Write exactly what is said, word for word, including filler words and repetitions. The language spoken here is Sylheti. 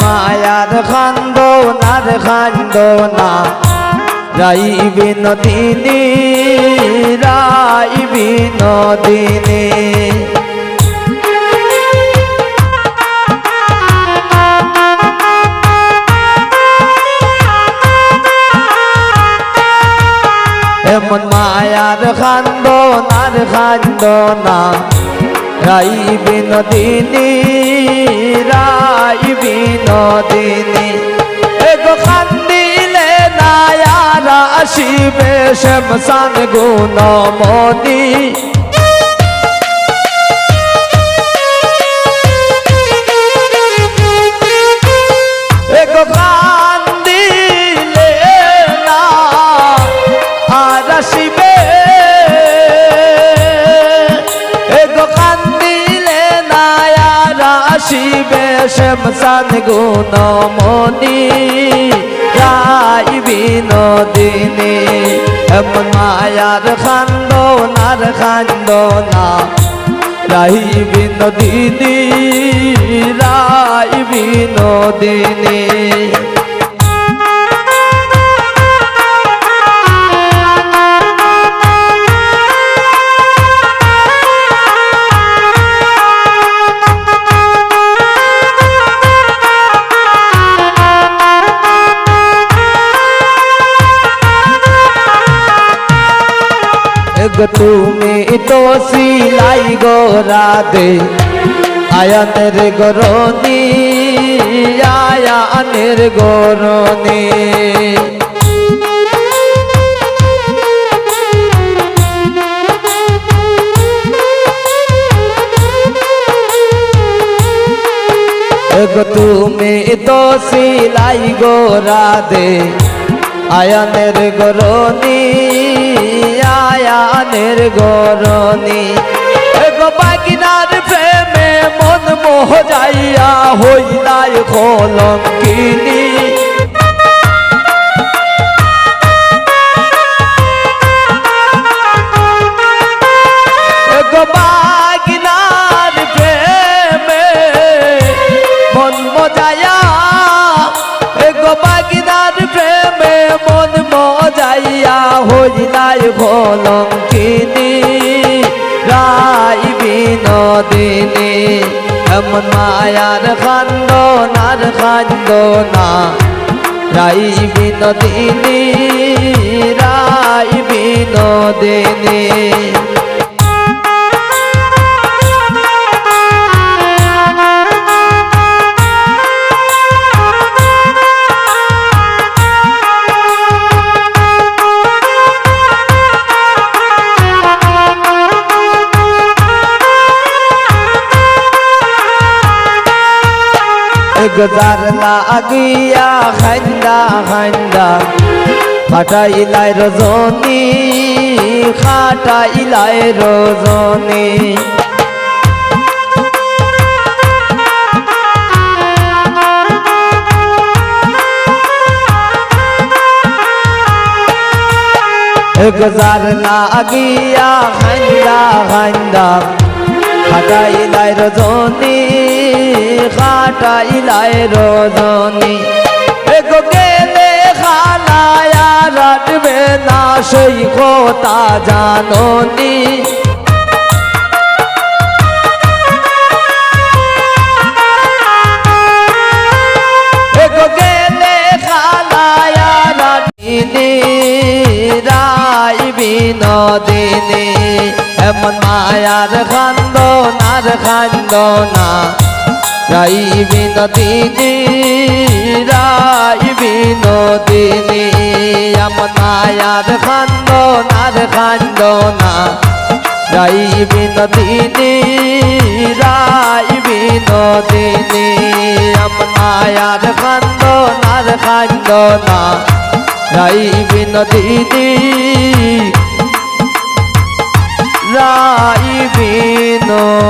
মায়ার কান্দন আর কান্দনা, রাই বিনোদিনী, রাই বিনোদিনী। এমন মায়ার কান্দন আর কান্দনা, রাই বিনোদিনী, রাই বিনোদিনী। এগো কান্দিলে না আর আসিবে শ্যামসান গুণমণি। এগো কান্দিলে না আর আসিবে, এগো কান্দিলে না আর আসিবে শ্যামসান গুণমণি, রাই বিনোদিনী। এমন মায়ার কান্দন আর কান্দনা, রাই বিনোদিনী, রাই বিনোদিনী। এগো তুমি তো ছিলায় গো রাধে, আয়ানের গরনি, আয়ানের গরনি। এগো তুমি তো ছিলায় গো রাধে, আয়ানের গরনি, আয়ানের গরনি। এগো বাগিনার প্রেমে মন মজাইয়া হইলায় কলঙ্কিনী। এগো বাগিনার প্রেমে মন মজাইয়া, এগো বাগিনার প্রেমে মন মজাইয়া হইলায় কলঙ্কিনী, রাই বিনোদিনী। এমন মায়ার কান্দন আর কান্দনা, রাই বিনোদিনী, রাই বিনোদিনী। এগো যার লাগিয়া কান্দা কান্দা কাটাইলায় রজনী, কাটাইলায় রজনী। এগো যার লাগিয়া কান্দা কান্দা কাটাইলায় রজনী, কাটাইলায় রজনী। এগো গেলে কালা আর আটবে না সেই কথা জাননি। এগো গেলে কালা আর আটবে না রাই বিনোদিনী। এমন মায়ার কান্দন আর কান্দনা, রাই বিনোদিনী, রাই বিনোদিনী। এমন মায়ার কান্দন আর কান্দনা, রাই বিনোদিনী, রাই বিনোদিনী। এমন মায়ার কান্দন আর কান্দনা, রাই বিনোদিনী, রাই বিনোদিনী।